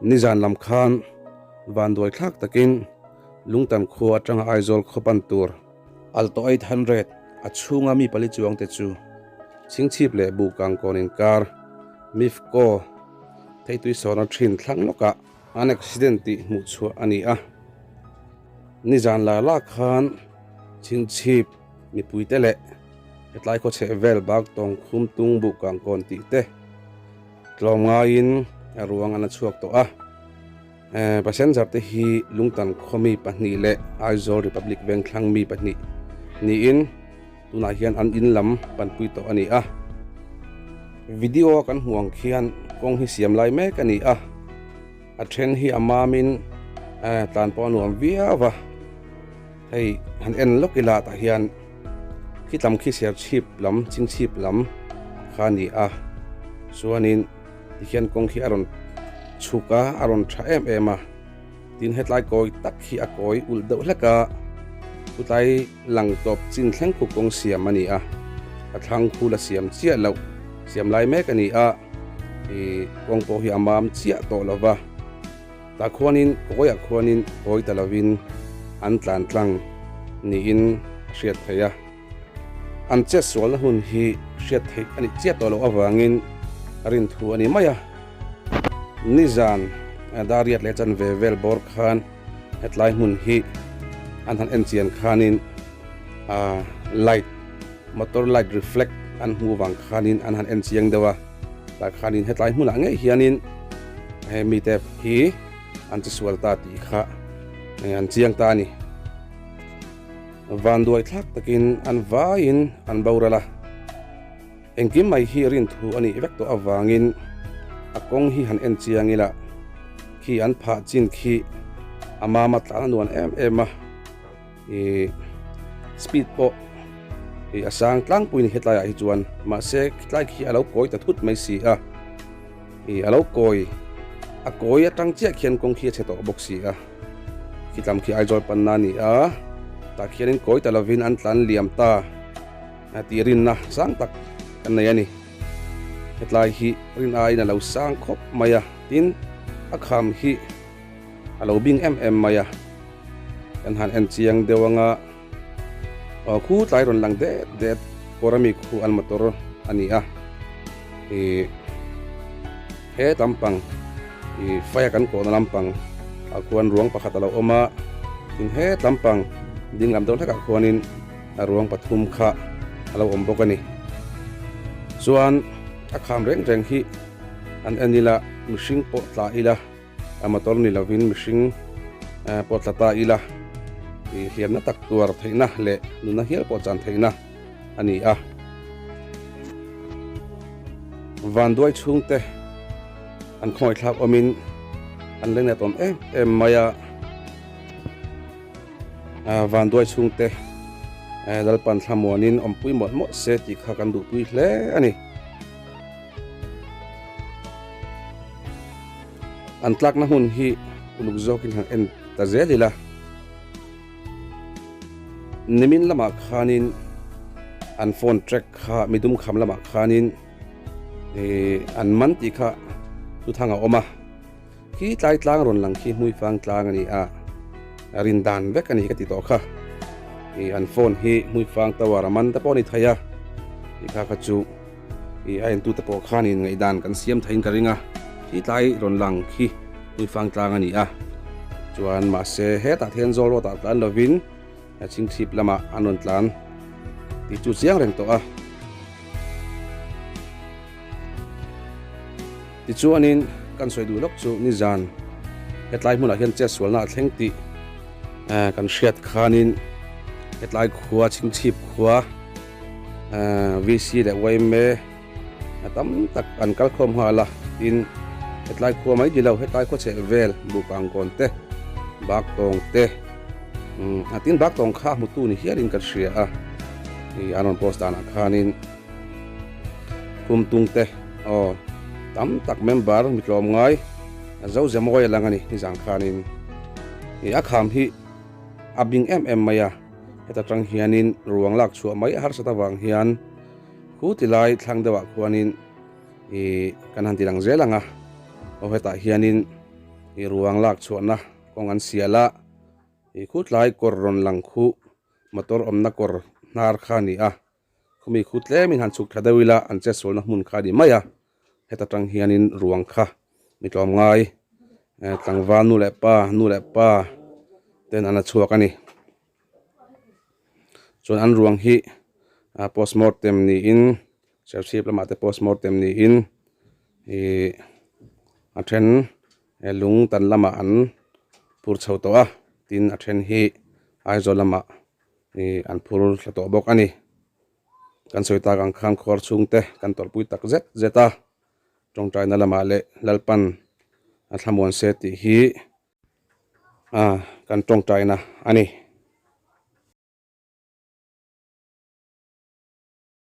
Nizan lam khan vanduai thlak takin Lungtan khua atanga Aizawl khaw pan tur Alto 800 a chhunga mi pali chuangte chu Chhingchhip leh Buhkang kawn inkar Mifco theitui sawna thin thlang lawkah an accident tih hmuh chhuah a ni a. Nizan la la khan Chhingchhip mipuite leh hetlai khaw chheh vel bak tawng khum tung Buhkang kawn tih te tlawm ngaiin a ruang an la chhuak tawh a. Passenger te hi Lungtan khawmi pahnih leh Aizawl Republic Vengthlang mi pahnih niin tunah hian an in lam panpui tawh a ni a. Video a kan hmuh ang khian kawng hi siam lai mek a ni a, a then hi a mamin tlan pawh a nuam viau a, hei han en lawk ila tah hian khi tlam khi serchhip lam chingchhip lam kha a ni a, chuanin. Tikhian kawng khi a rawn chhuk a, a rawn tha em em a. Tin hetlai kawi tak hi a kawi ulh deuh hlek a, chutlai lang tawp chin thleng khu kawng siam a ni a. A thlang khu la siam chiah loh, siam lai mek a ni a, ih kawng pawh hi a mam chiah tawh lo va. Tah khuanin kawiah khuanin kawi ta lovin an tlan tlang niin a hriat theih a. An chetsualna hun hi hriat theih a nih chiah tawh loh avangin rin thu a ni mai a. Nizan Dariat leh chanve vel bawr khan hetlai hmun hi an han en chian khanin light, motor light reflect an hmuh vang khanin an han en chiang deuh a. Tah khanin hetlai hmunah ngei hianin he mite hi an chesual ta tih kha an chiang ta a ni. Vanduai thlak takin an vaiin an boral a, engkim mai hi rinthu a nih vek tawh avangin a kawng hi han en chiang ila khi an phah chin khi a mama tlan a nuan em em a, ih speed pawh ih a sang tlangpui ni hetlaiah hi chuan mahse khitlai khi a lo kawi ta thut mai si a, ih a lo kawi a kawi atang chiah khian kawng khi a chhe tawh bawk si a. Khitlam khi Aizawl panna a ni a, tah khianin kawi ta lovin an tlan liam ta tih rinna sang tak kan nei a ni. Hetlai hi rin aiin a lo sang khawp mai a, tin a kham hi a lo bing em em mai a, kan han en chiang deuh anga aw khu tlai rawn lang det det kawr ami khu an motor a ni a, ih he lampang ih fire kan kawhna lampang ah khuan ruang pakhat a lo awm a tin het lampang ding lam deuh hlekah khuanin a ruang pathum kha a lo awm bawk a ni chuan a kham reng reng hi an en ila mihring pawh tla ila a motor ni lovin mihring pawh tla ta ila ih hliamna tak tuar theihna leh nunna hial pawh chan theihna a ni a. Vanduai chhungte an khawngaihthlak awmin an lenglet awm em em mai a. Vanduai chhungte Lalpan thlamuanin awmpui mawlh mawlh se tih kha kan duhpui hle a ni. An tlakna hmun hi uluk zawkin han en ta zel ila. Nimin lamah khanin an phone track kha midum kham lamah khanin ih an man tih kha thuthang a awm a, khi tlai tlang rawn lang khi hmuifang tlang a ni a, a rin dan vek a ni ka ti tawh kha, ih an phone hi hmuifang tower a man te pawh a ni thei a, tih kha kha chu ih a entu te pawh khanin ngaihdan kan siam theiin ka ring a, khi tlai rawn lang khi hmuifang tlang a ni a, chuan mahse hetah thian zawl rawtah tlan lovin a chhingchhip lamah an rawn tlan tih chu chiang reng tawh a. Tichuanin kan sawi duh lawk chu nizan hetlai hmunah hian chetsualna a thleng tih kan hriat khanin hetlai khua chhingchhip khua VC leh yma a tam tak an kal khawm nghal a tin hetlai khua mai ni lo hetlai khaw chheh vel bukang kawn te bak tawng te a tin bak tawng kha a hmutu ni hialin ka hria a ih an rawn post danah khanin khum tung te aw tam tak member mi tlawm ngai a zo ze mawi a lang a ni nizan khanin ih a kham hi a bing em em mai a heta tang hianin ruang lak chhuah mai a harsat avang hian Khu ti lai thlang deuhah khuanin ih kan han ti lang zel ang a, aw hetah hianin Ih ruang lak chhuahna kawng an sial a, ih khutlai kawr rawn lang khu motor awmna kawr hnar kha a ni a, khumi khu tlemin han chhuk tha deuh ila an chetsualna hmun kha a ni mai a, heta tang hianin ruang kha mi tlawm ngai tlangval nu leh pa nu leh pa ten an la chhuak a ni. Chuan an ruang hi postmortem niin Serchhip lamah te postmortem niin ih a then lung tan lamah an phur chho tawh a tin a then hi Aizawl lamah ih an phur thla tawh bawk a ni. Kan sawi tak ang khan khuar chhungte kan tawlhpui tak zet zet a tawngtaina lamah leh Lalpan a thlamuan se tih hi. A kan tawngtaina a ni.